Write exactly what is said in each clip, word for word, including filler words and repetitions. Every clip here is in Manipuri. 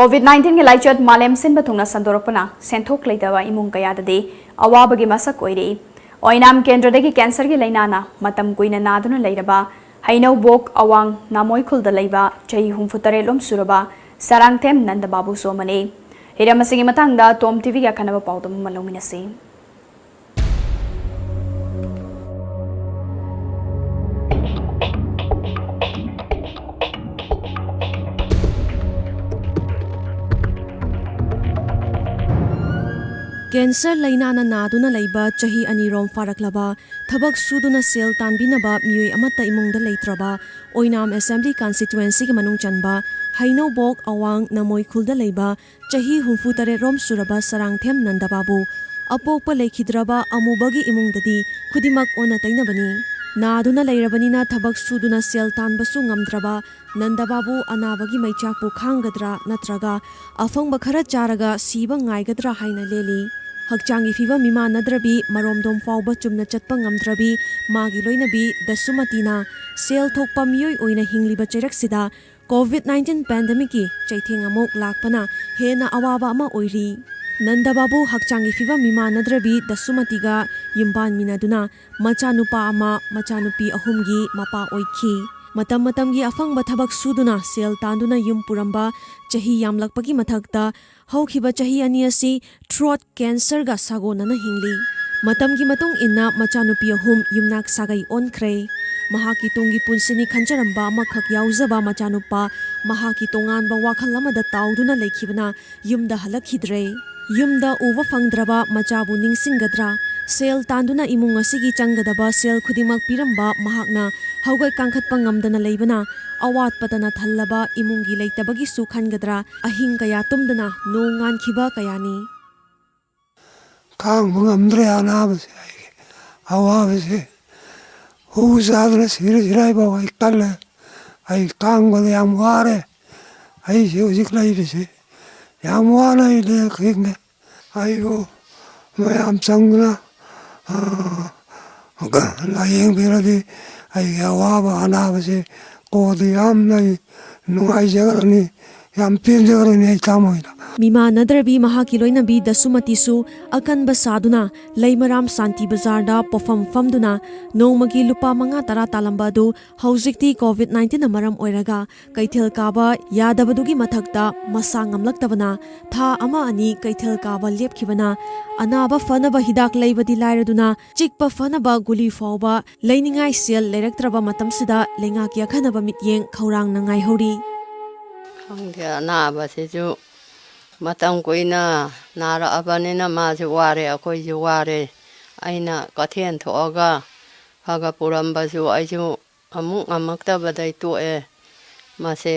COVID nineteen ꯒꯤ ꯂꯥꯏꯆꯠ ꯃꯥꯂꯦꯝ ꯁꯤꯟꯕ ꯊꯨꯡꯅ ꯁꯟꯗꯣꯔꯛꯄꯅ ꯁꯦꯟꯊꯣꯛ ꯂꯩꯇꯕ ꯏꯃꯨꯡ ꯀꯌꯥꯗꯗꯤ ꯑꯋꯥꯕꯒꯤ ꯃꯁꯛ ꯑꯣꯏꯔꯤ꯫ ꯑꯣꯏꯅꯥꯝ ꯀꯦꯟꯗ꯭ꯔꯗꯒꯤ cancer ꯒꯤ ꯂꯥꯏꯅꯥꯅ ꯃꯇꯝ ꯀꯨꯏꯅ ꯅꯥꯗꯨꯅ ꯂꯩꯔꯕ ꯍꯩꯅꯧꯕꯣꯛ ꯑꯋꯥꯡ ꯅꯥꯃꯣꯏꯈꯨꯜꯗ ꯂꯩꯕ ꯆꯍꯤ ꯍꯨꯝꯐꯨ ꯇꯔꯦꯠ ꯂꯣꯝ ꯁꯨꯔꯕ ꯁꯔꯥꯡꯊꯦꯝ ꯅꯟꯗꯕꯥꯕꯨꯁꯨ ꯑꯃꯅꯤ꯫ ꯍꯤꯔꯝ ꯑꯁꯤꯒꯤ ꯃꯇꯥꯡꯗ ꯇꯣꯝ ꯇꯤꯚꯤꯒꯤ ꯑꯈꯟꯅꯕ ꯄꯥꯎꯗꯝ ꯑꯃ ꯂꯧꯃꯤꯟꯅꯁꯤ꯫ Cancer ꯂꯥꯏꯅꯥꯅ ꯅꯥꯗꯨꯅ ꯂꯩꯕ ꯆꯍꯤ ꯑꯅꯤꯔꯣꯝ ꯐꯥꯔꯛꯂꯕ, ꯊꯕꯛ ꯁꯨꯗꯨꯅ ꯁꯦꯜ ꯇꯥꯟꯕꯤꯅꯕ ꯃꯤꯑꯣꯏ ꯑꯃꯠꯇ ꯏꯃꯨꯡꯗ ꯂꯩꯇ꯭ꯔꯕ ꯑꯣꯏꯅꯥꯝ Assembly Constituency ꯒꯤ ꯃꯅꯨꯡ ꯆꯟꯕ ꯍꯩꯅꯧꯕꯣꯛ ꯑꯋꯥꯡ ꯅꯃꯣꯏꯈꯨꯜꯗ ꯂꯩꯕ ꯆꯍꯤ ꯍꯨꯝꯐꯨ ꯇꯔꯦꯠ ꯔꯣꯝ ꯁꯨꯔꯕ ꯁꯔꯥꯡꯊꯦꯝ ꯅꯟꯗꯕꯥꯕꯨ ꯑꯄꯣꯛꯄ ꯂꯩꯈꯤꯗ꯭ꯔꯕ ꯑꯃꯨꯕꯒꯤ ꯏꯃꯨꯡꯗꯗꯤ ꯈꯨꯗꯤꯡꯃꯛ ꯑꯣꯟꯅ ꯇꯩꯅꯕꯅꯤ꯫ ꯅꯥꯗꯨꯅ ꯂꯩꯔꯕꯅꯤꯅ ꯊꯕꯛ ꯁꯨꯗꯨꯅ ꯁꯦꯜ ꯇꯥꯟꯕꯁꯨ ꯉꯝꯗ꯭ꯔꯕ ꯅꯟꯗꯕꯥꯕꯨ ꯑꯅꯥꯕꯒꯤ ꯃꯩꯆꯥꯛꯄꯨ ꯈꯥꯡꯒꯗ꯭ꯔꯥ ꯅꯠꯇ꯭ꯔꯒ ꯑꯐꯪꯕ ꯈꯔ ꯆꯥꯔꯒ ꯁꯤꯕ ꯉꯥꯏꯒꯗ꯭ꯔꯥ ꯍꯥꯏꯅ ꯂꯦꯜꯂꯤ꯫ ꯍꯛꯆꯥꯡꯒꯤ ꯐꯤꯕꯝ ꯃꯤꯃꯥꯟꯅꯗ꯭ꯔꯕꯤ, ꯃꯔꯣꯝꯗꯣꯝ ꯐꯥꯎꯕ ꯆꯨꯝꯅ ꯆꯠꯄ ꯉꯝꯗ꯭ꯔꯕꯤ ꯃꯥꯒꯤ ꯂꯣꯏꯅꯕꯤ ꯗꯁꯨꯃꯇꯤꯅ ꯁꯦꯜ ꯊꯣꯛꯄ ꯃꯤꯑꯣꯏ ꯑꯣꯏꯅ ꯍꯤꯡꯂꯤꯕ ꯆꯩꯔꯛꯁꯤꯗ COVID nineteen pandemic ꯀꯤ ꯆꯩꯊꯦꯡ ꯑꯃꯨꯛ ꯂꯥꯛꯄꯅ ꯍꯦꯟꯅ ꯑꯋꯥꯕ ꯑꯃ ꯑꯣꯏꯔꯤ꯫ ꯅꯟꯗꯕꯥꯕꯨ ꯍꯛꯆꯥꯡꯒꯤ ꯐꯤꯕꯝ ꯃꯤꯃꯥꯟꯅꯗ꯭ꯔꯕꯤ ꯗꯁꯨꯃꯇꯤꯒ ꯌꯨꯝꯕꯥꯟꯃꯤꯟꯅꯗꯨꯅ ꯃꯆꯥꯅꯨꯄꯥ ꯑꯃ, ꯃꯆꯥꯅꯨꯄꯤ ꯑꯍꯨꯝꯒꯤ ꯃꯄꯥ ꯑꯣꯏꯈꯤ꯫ ꯃꯇꯝ ꯃꯇꯝꯒꯤ ꯑꯐꯪꯕ ꯊꯕꯛ ꯁꯨꯗꯨꯅ ꯁꯦꯜ ꯇꯥꯟꯗꯨꯅ ꯌꯨꯝ ꯄꯨꯔꯝꯕ ꯆꯍꯤ ꯌꯥꯝꯂꯛꯄꯒꯤ ꯃꯊꯛꯇ ꯍꯧꯈꯤꯕ ꯆꯍꯤ ꯑꯅꯤ ꯑꯁꯤ throat cancer ꯒ ꯁꯥꯒꯣꯟꯅꯅ ꯍꯤꯡꯂꯤ꯫ ꯃꯇꯝꯒꯤ ꯃꯇꯨꯡ ꯏꯟꯅ ꯃꯆꯥꯅꯨꯄꯤ ꯑꯍꯨꯝ ꯌꯨꯝꯅꯥꯛ ꯁꯥꯒꯩ ꯑꯣꯟꯈ꯭ꯔꯦ꯫ ꯃꯍꯥꯛꯀꯤ ꯇꯨꯡꯒꯤ ꯄꯨꯟꯁꯤꯅꯤ ꯈꯟꯖꯔꯝꯕ ꯑꯃꯈꯛ ꯌꯥꯎꯖꯕ ꯃꯆꯥꯅꯨꯄꯥ ꯃꯍꯥꯛꯀꯤ ꯇꯣꯉꯥꯟꯕ ꯋꯥꯈꯜ ꯑꯃꯗ ꯇꯥꯎꯗꯨꯅ ꯂꯩꯈꯤꯕꯅ ꯌꯨꯝꯗ ꯍꯜꯂꯛꯈꯤꯗ꯭ꯔꯦ꯫ ꯌꯨꯝꯗ ꯎꯕ ꯐꯪꯗ꯭ꯔꯕ ꯃꯆꯥꯕꯨ ꯅꯤꯡꯁꯤꯡꯒꯗ꯭ꯔꯥ? ꯁꯦꯜ ꯇꯥꯟꯗꯨꯅ ꯏꯃꯨꯡ ꯑꯁꯤꯒꯤ ꯆꯪꯒꯗꯕ ꯁꯦꯜ ꯈꯨꯗꯤꯡꯃꯛ ꯄꯤꯔꯝꯕ ꯃꯍꯥꯛꯅ ꯍꯧꯒꯠ ꯀꯥꯡꯈꯠꯄ ꯉꯝꯗꯅ ꯂꯩꯕꯅ ꯑꯋꯥꯠꯄꯇꯅ ꯊꯜꯂꯕ ꯏꯃꯨꯡꯒꯤ ꯂꯩꯇꯕꯒꯤꯁꯨ ꯈꯟꯒꯗ꯭ꯔꯥ? ꯑꯍꯤꯡ ꯀꯌꯥ ꯇꯨꯝꯗꯅ ꯅꯣꯡ ꯉꯥꯟꯈꯤꯕ ꯀꯌꯥꯅꯤ꯫ ꯈꯥꯡꯕ ꯉꯝꯗ꯭ꯔꯦ ꯑꯅꯥꯕꯁꯦ, ꯑꯩꯒꯤ ꯑꯋꯥꯕꯁꯦ꯫ ꯍꯨ ꯆꯥꯗꯅ ꯁꯤꯔ ꯁꯤꯔꯥꯏꯐꯥꯎ ꯑꯩ ꯀꯜꯂꯦ꯫ ꯑꯩ ꯈꯥꯡꯕꯗ ꯌꯥꯝ ꯋꯥꯔꯦ꯫ ꯑꯩꯁꯦ ꯍꯧꯖꯤꯛ ꯂꯩꯔꯤꯁꯦ ꯌꯥꯝ ꯋꯥꯅ ꯑꯩ ꯂꯩꯔꯛꯈꯤꯅꯦ꯫ ꯑꯩꯕꯨ ꯃꯌꯥꯝ ꯆꯪꯗꯨꯅ, ꯑ, ꯂꯥꯌꯦꯡꯕꯤꯔꯗꯤ ꯑꯩꯒꯤ ꯑꯋꯥꯕ ꯑꯅꯥꯕꯁꯦ ꯀꯣꯛꯑꯗꯤ ꯌꯥꯝꯅ ꯑꯩ ꯅꯨꯡꯉꯥꯏꯖꯈ꯭ꯔꯅꯤ, ꯌꯥꯝ ꯄꯦꯟꯖꯈ꯭ꯔꯅꯤ ꯑꯩ ꯊꯃꯣꯏꯗ꯫ ꯃꯤꯃꯥꯟꯅꯗ꯭ꯔꯕꯤ ꯃꯍꯥꯛꯀꯤ ꯂꯣꯏꯅꯕꯤ ꯗꯁꯨꯃꯇꯤꯁꯨ ꯑꯀꯟꯕ ꯁꯥꯗꯨꯅ ꯂꯩꯃꯔꯥꯝ ꯁꯥꯟꯇꯤ ꯕꯖꯥꯔꯗ ꯄꯣꯐꯝ ꯐꯝꯗꯨꯅ ꯅꯣꯡꯃꯒꯤ ꯂꯨꯄꯥ ꯃꯉꯥ ꯇꯔꯥ ꯇꯥꯜꯂꯝꯕ ꯑꯗꯨ ꯍꯧꯖꯤꯛꯇꯤ ꯀꯣꯚꯤꯗ ꯅꯥꯏꯟꯇꯤꯟꯅ ꯃꯔꯝ ꯑꯣꯏꯔꯒ ꯀꯩꯊꯦꯜ ꯀꯥꯕ ꯌꯥꯗꯕꯗꯨꯒꯤ ꯃꯊꯛꯇ ꯃꯁꯥ ꯉꯝꯂꯛꯇꯕꯅ ꯊꯥ ꯑꯃ ꯑꯅꯤ ꯀꯩꯊꯦꯜ ꯀꯥꯕ ꯂꯦꯞꯈꯤꯕꯅ ꯑꯅꯥꯕ ꯐꯅꯕ ꯍꯤꯗꯥꯛ ꯂꯩꯕꯗꯤ ꯂꯥꯏꯔꯗꯨꯅ ꯆꯤꯛꯄ ꯐꯅꯕ ꯒꯨꯂꯤ ꯐꯥꯎꯕ ꯂꯩꯅꯤꯡꯉꯥꯏ ꯁꯦꯜ ꯂꯩꯔꯛꯇ꯭ꯔꯕ ꯃꯇꯝꯁꯤꯗ ꯂꯩꯉꯥꯛꯀꯤ ꯑꯈꯟꯅꯕ ꯃꯤꯠꯌꯦꯡ ꯈꯧꯔꯥꯡꯅ ꯉꯥꯏꯍꯧꯔꯤ꯫ ꯈꯪꯗꯦ, ꯑꯅꯥꯕꯁꯤꯁꯨ ꯃꯇꯝ ꯀꯨꯏꯅ ꯅꯥꯔꯛꯑꯕꯅꯤꯅ ꯃꯥꯁꯨ ꯋꯥꯔꯦ, ꯑꯩꯈꯣꯏꯁꯨ ꯋꯥꯔꯦ꯫ ꯑꯩꯅ ꯀꯩꯊꯦꯜ ꯊꯣꯛꯑꯒ ꯈꯔ ꯈꯔ ꯄꯨꯔꯝꯕꯁꯨ ꯑꯩꯁꯨ ꯑꯃꯨꯛ ꯉꯝꯃꯛꯇꯕꯗꯩ ꯇꯣꯛꯑꯦ꯫ ꯃꯁꯦ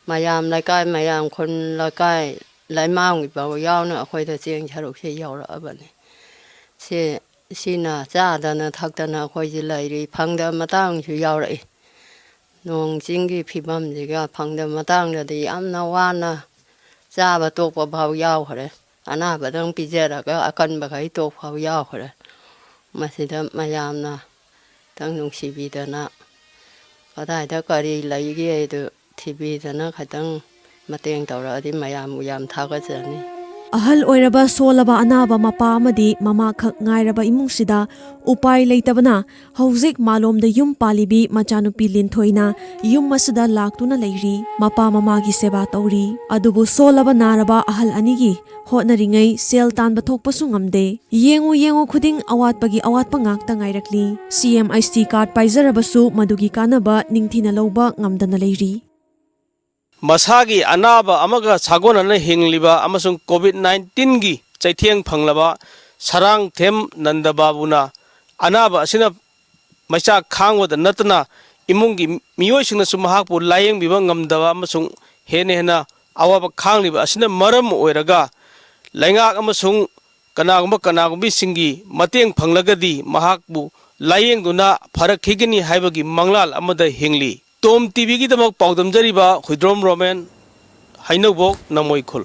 ꯃꯌꯥꯝ ꯂꯩꯀꯥꯏ, ꯃꯌꯥꯝ ꯈꯨꯟ ꯂꯩꯀꯥꯏ, ꯂꯩꯃꯥꯡꯒꯤꯐꯥꯎ ꯌꯥꯎꯅ ꯑꯩꯈꯣꯏꯗ ꯆꯦꯡ ꯁꯔꯨꯛꯁꯦ ꯌꯧꯔꯛꯑꯕꯅꯤ꯫ ꯁꯤ, ꯁꯤꯅ ꯆꯥꯗꯅ ꯊꯛꯇꯅ ꯑꯩꯈꯣꯏꯁꯦ ꯂꯩꯔꯤ꯫ ꯐꯪꯗꯕ ꯃꯇꯥꯡꯁꯨ ꯌꯥꯎꯔꯛꯏ꯫ ꯅꯣꯡ ꯆꯤꯡꯒꯤ ꯐꯤꯕꯝꯁꯤꯒ ꯐꯪꯗꯕ ꯃꯇꯥꯡꯗꯗꯤ ꯌꯥꯝꯅ ꯋꯥꯅ ꯆꯥꯕ ꯇꯣꯛꯄ ꯐꯥꯎ ꯌꯥꯎꯈ꯭ꯔꯦ꯫ ꯑꯅꯥꯕꯗꯪ ꯄꯤꯖꯔꯒ ꯑꯀꯟꯕꯈꯩ ꯇꯣꯛ ꯐꯥꯎ ꯌꯥꯎꯈ꯭ꯔꯦ꯫ ꯃꯁꯤꯗ ꯃꯌꯥꯝꯅ ꯈꯤꯇꯪ ꯅꯨꯡꯁꯤꯕꯤꯗꯅ ꯀꯗꯥꯏꯗ ꯀꯔꯤ ꯂꯩꯒꯦ ꯍꯥꯏꯗꯨ ꯊꯤꯕꯤꯗꯅ ꯈꯤꯇꯪ ꯃꯇꯦꯡ ꯇꯧꯔꯛꯑꯗꯤ ꯃꯌꯥꯝꯕꯨ ꯌꯥꯝ ꯊꯥꯒꯠꯆꯅꯤ꯫ ꯑꯍꯜ ꯑꯣꯏꯔꯕ ꯁꯣꯜꯂꯕ ꯑꯅꯥꯕ ꯃꯄꯥ ꯑꯃꯗꯤ ꯃꯃꯥꯈꯛ ꯉꯥꯏꯔꯕ ꯏꯃꯨꯡꯁꯤꯗ ꯎꯄꯥꯏ ꯂꯩꯇꯕꯅ ꯍꯧꯖꯤꯛ ꯃꯥꯂꯣꯝꯗ ꯌꯨꯝ ꯄꯥꯜꯂꯤꯕꯤ ꯃꯆꯥꯅꯨꯄꯤ ꯂꯤꯟꯊꯣꯏꯅ ꯌꯨꯝ ꯑꯁꯤꯗ ꯂꯥꯛꯇꯨꯅ ꯂꯩꯔꯤ꯫ ꯃꯄꯥ ꯃꯃꯥꯒꯤ ꯁꯦꯕꯥ ꯇꯧꯔꯤ꯫ ꯑꯗꯨꯕꯨ ꯁꯣꯜꯂꯕ ꯅꯥꯔꯕ ꯑꯍꯜ ꯑꯅꯤꯒꯤ ꯍꯣꯠꯅꯔꯤꯉꯩ ꯁꯦꯜ ꯇꯥꯟꯕ ꯊꯣꯛꯄꯁꯨ ꯉꯝꯗꯦ꯫ ꯌꯦꯡꯉꯨ ꯌꯦꯡꯉꯨ ꯈꯨꯗꯤꯡ ꯑꯋꯥꯠꯄꯒꯤ ꯑꯋꯥꯠꯄ ꯉꯥꯛꯇ ꯉꯥꯏꯔꯛꯂꯤ꯫ ꯁꯤ ꯑꯦꯝ ꯑꯩꯆ ꯇꯤ ꯀꯥꯔꯗ ꯄꯥꯏꯖꯔꯕꯁꯨ ꯃꯗꯨꯒꯤ ꯀꯥꯟꯅꯕ ꯅꯤꯡꯊꯤꯅ ꯂꯧꯕ ꯉꯝꯗꯅ ꯂꯩꯔꯤ꯫ ꯃꯁꯥꯒꯤ ꯑꯅꯥꯕ ꯑꯃꯒ ꯁꯥꯒꯣꯟꯅꯅ ꯍꯤꯡꯂꯤꯕ ꯑꯃꯁꯨꯡ ꯀꯣꯚꯤꯗ ꯅꯥꯏꯟꯇꯤꯟꯒꯤ ꯆꯩꯊꯦꯡ ꯐꯪꯂꯕ ꯁꯔꯥꯡꯊꯦꯝ ꯅꯟꯗꯕꯥꯕꯨꯅ ꯑꯅꯥꯕ ꯑꯁꯤꯅ ꯃꯩꯆꯥꯛ ꯈꯥꯡꯕꯗ ꯅꯠꯇꯅ ꯏꯃꯨꯡꯒꯤ ꯃꯤꯑꯣꯏꯁꯤꯡꯅꯁꯨ ꯃꯍꯥꯛꯄꯨ ꯂꯥꯌꯦꯡꯕꯤꯕ ꯉꯝꯗꯕ ꯑꯃꯁꯨꯡ ꯍꯦꯟꯅ ꯍꯦꯟꯅ ꯑꯋꯥꯕ ꯈꯥꯡꯂꯤꯕ ꯑꯁꯤꯅ ꯃꯔꯝ ꯑꯣꯏꯔꯒ ꯂꯩꯉꯥꯛ ꯑꯃꯁꯨꯡ ꯀꯅꯥꯒꯨꯝꯕ ꯀꯅꯥꯒꯨꯝꯕꯤꯁꯤꯡꯒꯤ ꯃꯇꯦꯡ ꯐꯪꯂꯒꯗꯤ ꯃꯍꯥꯛꯄꯨ ꯂꯥꯌꯦꯡꯗꯨꯅ ꯐꯔꯛꯈꯤꯒꯅꯤ ꯍꯥꯏꯕꯒꯤ ꯃꯪꯂꯥꯜ ꯑꯃꯗ ꯍꯤꯡꯂꯤ꯫ ꯇꯣꯝ ꯇꯤꯚꯤꯒꯤꯗꯃꯛ ꯄꯥꯎꯗꯝꯖꯔꯤꯕ ꯍꯨꯏꯗ꯭ꯔꯣꯝ ꯔꯣꯃꯦꯟ, ꯍꯩꯅꯧꯕꯣꯛ, ꯅꯃꯣꯏ ꯈꯨꯜ꯫